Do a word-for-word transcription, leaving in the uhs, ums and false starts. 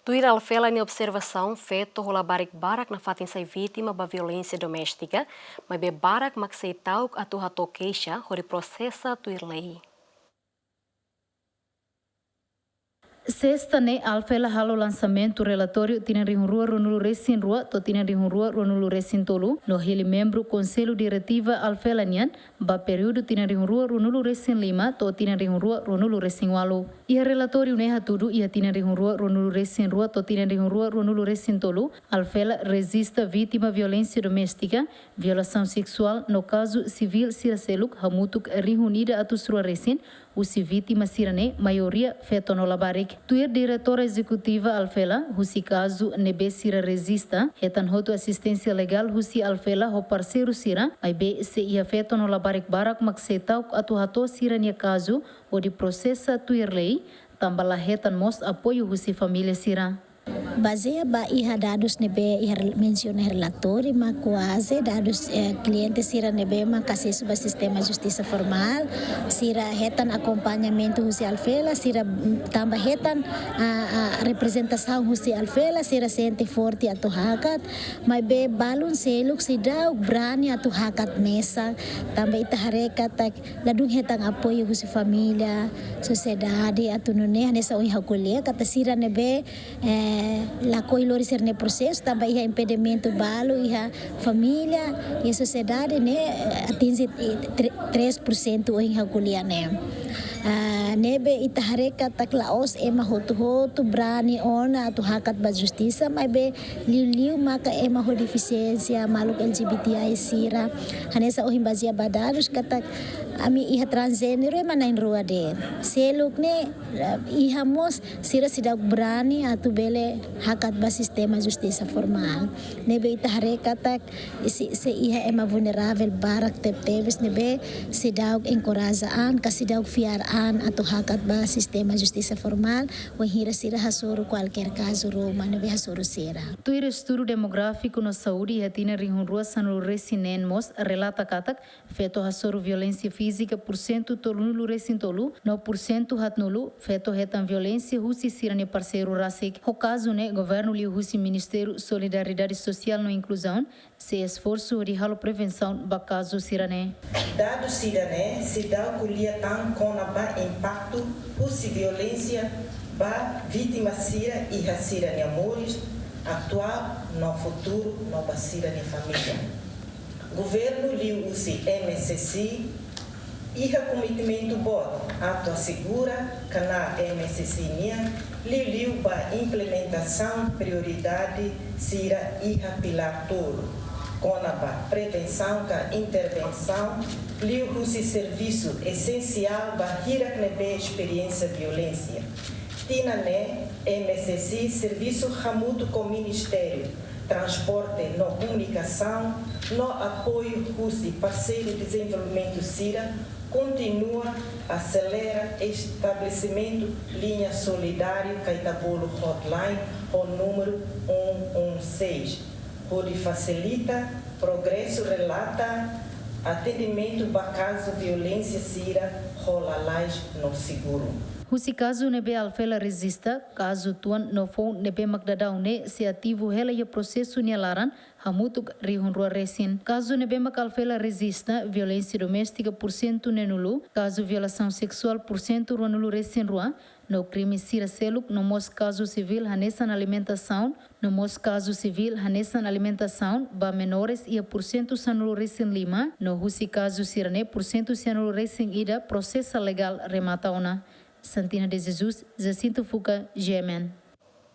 Tuir Alfela nia observasaun, feto ho labarik barak nafatin sai vítima ba violénsia doméstika, maibé barak mak sei ta'uk atu hato'o keixa hodi prosesa tuir lei. Sesta ne'e Alfela halo lansamentu relatóriu tinan rihun rua ruanulu resin rua to'o tinan rihun rua ruanulu resin tolu, no hili membru Konsellu Diretiva Alfela nian, ba períodu tinan rihun rua ruanulu resin lima to'o tinan rihun rua ruanulu resin ualu. Iha relatóriu ne'e hatudu iha tinan rihun rua ruanulu resin rua to'o tinan rihun rua ruanulu resin tolu, Alfela rejista vítima violénsia doméstika, violasaun seksuál no kazu sivíl sira seluk hamutuk rihun ida atus rua resin, husi vítima sira-ne'e maioria feto no labarik. Tuir Diretora Ezekutiva Alfela, husi kazu ne'ebé sira rejista, hetan hotu asisténsia legál husi Alfela ho parseiru sira, maibé sei iha feto no labarik barak mak sei ta'uk atu hato'o sira-nia kazu hodi prosesa tuir lei, tanba la hetan mós apoiu husi família sira. Bazeia ba iha dadus ne'ebé iha rel-, mensiona iha relatóriu, mak kuaze dadus, eh, kliente sira ne'ebé mak asesu ba sistema justisa formál, sira hetan akompañamentu husi Alfela, sira, mm, tanba hetan, ah, ah, reprezentasaun husi Alfela, sira sente forte atu hakat, maibé balun seluk seidauk brani atu hakat mesak, tanba ita haree katak ladún hetan apoiu husi família, sosiedade, atu nune'e hanesan ohin ha'u ko'alia, katak sira ne'ebé, eh, lakohi lori sira-nia prosesu, tanba iha impedimentu balu, iha família, iha sosiedade ne'e, eh, atinje, eh, tre-, três por cento ohin ha'u ko'alia ne'e. Ah, ne'ebé ita haree katak la'ós ema hotu-hotu brani ona atu hakat ba justisa, maibé liuliu maka ema ho defisiénsia, maluk L G B T I sira. Hanesan ohin bazeia ba dadus katak ami iha transjéneru ema na'in-rua de'it. Seluk ne'e, eh, iha mós sira seidauk brani atu bele hakat ba sistema justisa formál. Ne'ebé ita haree katak sei, sei iha ema vulneravel barak tebetebes ne'ebé seidauk enkoraja an, ka seidauk fiar an atu hakat ba sistema justisa formál, wainhira sira hasoru kualkér kazu ruma ne'ebé hasoru sira. Tuir estudu demográfiku no saúde iha tinan rihun rua sanulu resin neen mós relata katak feto hasoru violénsia fízika pursentu tolunulu resin tolu, no pursentu haatnulu feto hetan violénsia husi sira-nia parseiru rasik. Ho kazu ne'e, governu liuhusi Ministériu Solidariedade Sosiál no Inkluzaun sei esforsu hodi halo prevensaun ba kazu sira-ne'e. Dadus sira-ne'e seidauk ko'alia tan kona-ba impaktu husi violénsia ba vítima sira iha sira-nia moris atuál no futuru no ba sira-nia família. Governu liuhusi M S S I iha kometimentu boot atu asegura knaar M S S I nian, liuliu ba implementasaun prioridade sira iha pilár tolu, kona-ba prevensaun ka intervensaun, liuhusi servisu esensiál ba hirak ne'ebé esperiénsia violénsia. Tinan ne'e, M S S I servisu hamutuk ho Ministériu Transporte no Komunikasaun, no apoiu husi parseiru dezenvolvimentu sira, kontinua aselera estabelesimentu liña solidáriu Caetebolo Hotline ho númeru um um seis, hodi fasilita progresu relata atendimentu ba kazu violénsia sira ho lalais no seguru. Husi kazu ne'ebé Alfela rejista, kazu tuan no foun ne'ebé mak daudaun ne'e sei ativu hela iha prosesu nia laran, hamutuk rihun rua resin. Kazu ne'ebé mak Alfela rejista, violénsia doméstika pursentu neenulu, kazu violasaun seksuál pursentu ruanulu resin rua, no krime sira seluk, no mós kazu sivíl hanesan alimentasaun, no mós kazu sivíl hanesan alimentasaun ba menores iha pursentu sanulu resin lima, no husi kazu sira-ne'e pursentu sanulu resin ida prosesa legál remata ona. Santina de Jesus, Jacinto Fuca, G M N.